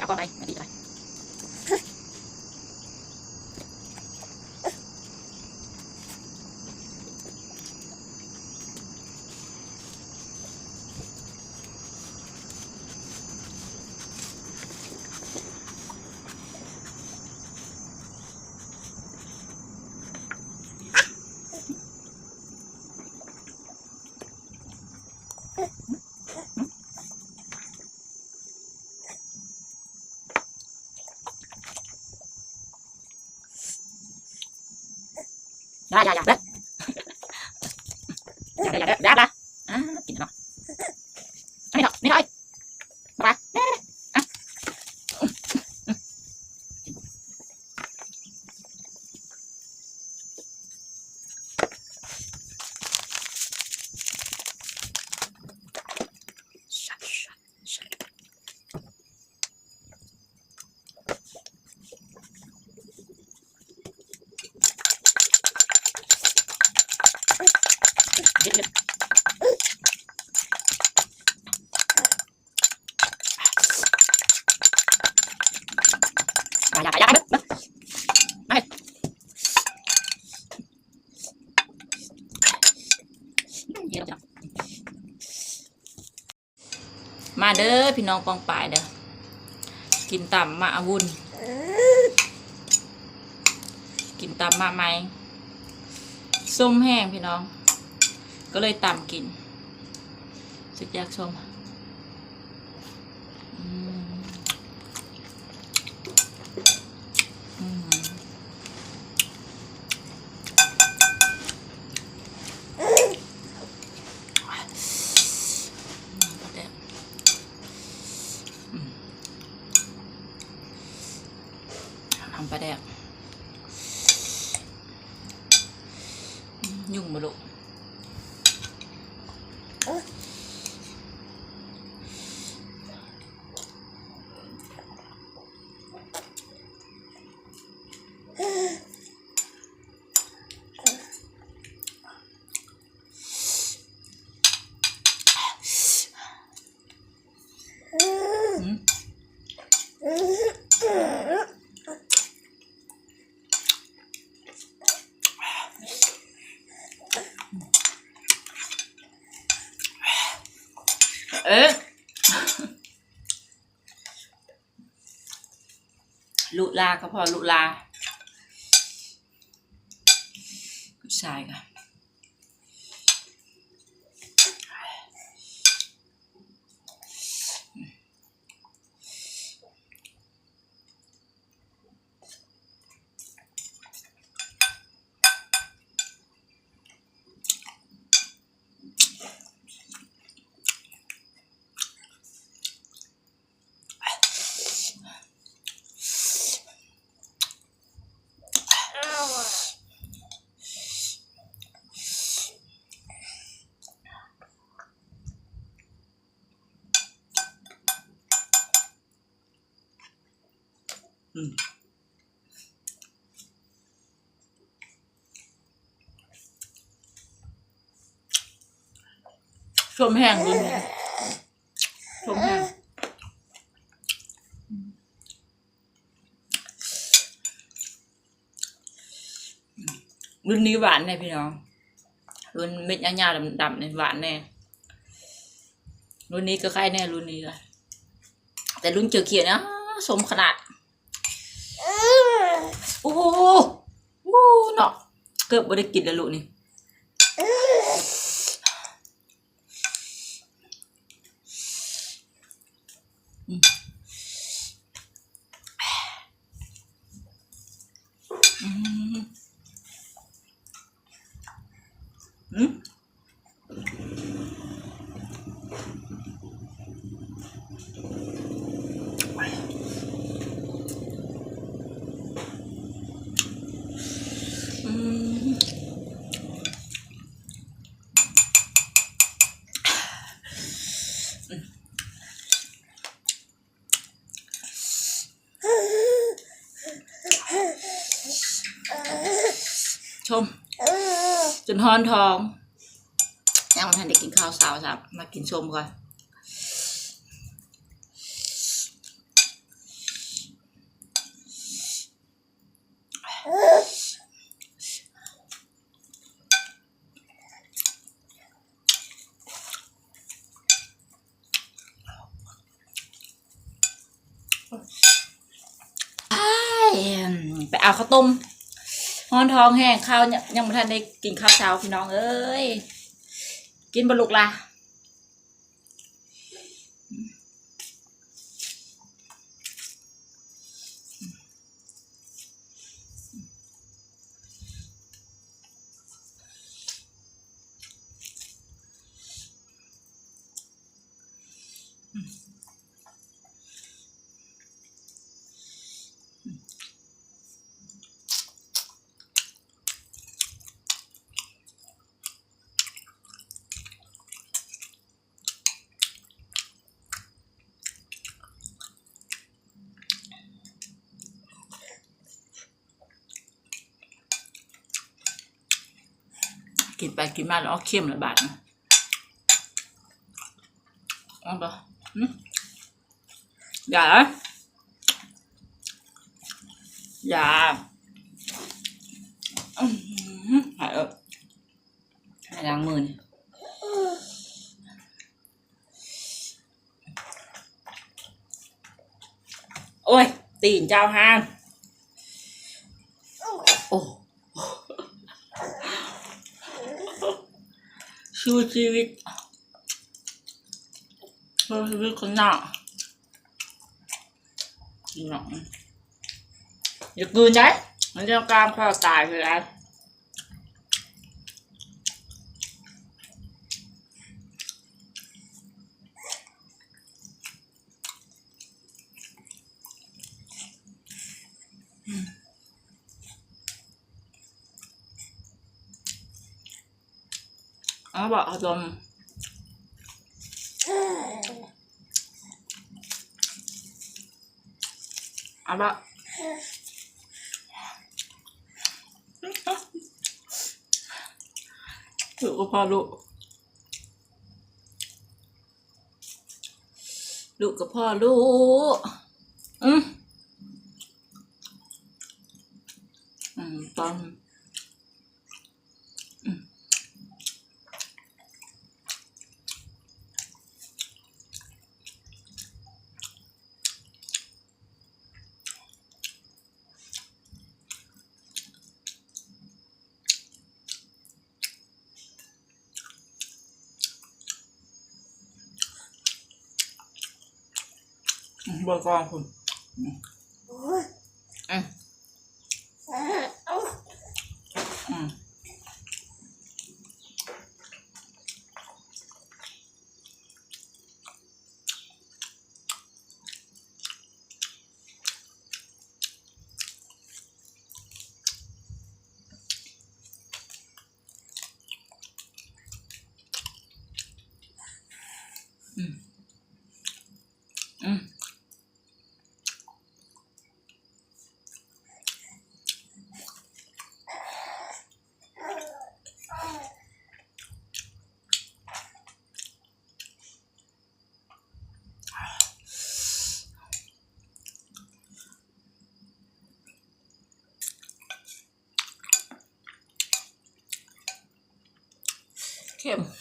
ກໍໄດ້ ອັນນີ້ກໍໄດ້. ຢ່າ ຢ່າ ຢ່າ ເບິ່ງ ຢ່າ ຢ່າ ຢ່າ ຢ່າ ຢ່າ ອ່າ ກິນເນາະ ນີ້ເນາະ ນີ້ເນາະ ເອີຍ ມາ ມາ ມາ ອ່ະ. ມາເດີພີ່ນ້ອງປ້ອງປາຍເດີ ກິນຕຳໝາກອະວຸ່ນ ກິນຕຳໝາກໄມ້ ສົ້ມແຮງພີ່ນ້ອງ ກໍເລີຍຕຳກິນ ສຸດຢາກສົ້ມ. ອືມ ອືມ ປາແດກ ອືມ ນ້ຳປາແດກ ອືມ ຫຍຸ້ງບໍ່ລູກ? ເອີ ລຸລາກໍພໍລຸລາ ຜູ້ຊາຍກໍ ອືມ ສົ້ມແຮງ ສົ້ມແຮງ. ລຸ້ນນີ້ຫວານແດ່ພີ່ນ້ອງ ລຸ້ນເມັດຍາວໆ ດຳໆ ນີ້ຫວານແດ່ ລຸ້ນນີ້ກໍໄຄແດ່ ລຸ້ນນີ້ກໍ ແຕ່ລຸ້ນຂຽວໆ ນີ້ສົ້ມຂະໜາດ ໂອ້ໂຫ ເນາະ ເກືອບບໍ່ໄດ້ກິນແລ້ວລູກນີ້. ອືມ ອືມ ອືມ ອືມ. ຊົມ ຈົນຮ້ອນທ້ອງ ຍັງບໍ່ທັນໄດ້ກິນເຂົ້າເຊົ້າຊ້ຳ ມາກິນຊົມກ່ອນ. ໄປເອົາເຂົ້າຕົ້ມ ຮ້ອນທ້ອງແຮງ ເຂົ້າ ຍັງ ຍັງບໍ່ທັນໄດ້ກິນເຂົ້າເຊົ້າ ພີ່ນ້ອງເອີຍ. ກິນບໍ່ລູກລະ? ກິນໄປກິນມາແລ້ວອອກເຄັມລະບາດນີ້ ເອົາບໍ່? ຫຶ? ຢ່າ ຢ່າ ອື ຫາຍເອີ ໃຫ້ລ້າງມືນີ້. ໂອ້ຍ ຕີນເຈົ້າຫັ້ນ ໂອ້ ສູ້ຊີວິດ ສູ້ຊີວິດຄົນນອກ ພີ່ນ້ອງ ຢ່າກືນໄດ໋ ມັນຈະກາມຄໍຕາຍຄືກັນ. ເອົາບໍ່ ເອົາຕົມ ເອົາບໍ່ ລູກກະເພາະລູກ ລູກກະເພາະລູກ ອື ອື ຕອນ ອື ອືມ ເບິ່ງກ່ອນພຸ້ນ ອືມ ອືມ ອືມ. ອືມ ອືມ. ເຄັມ.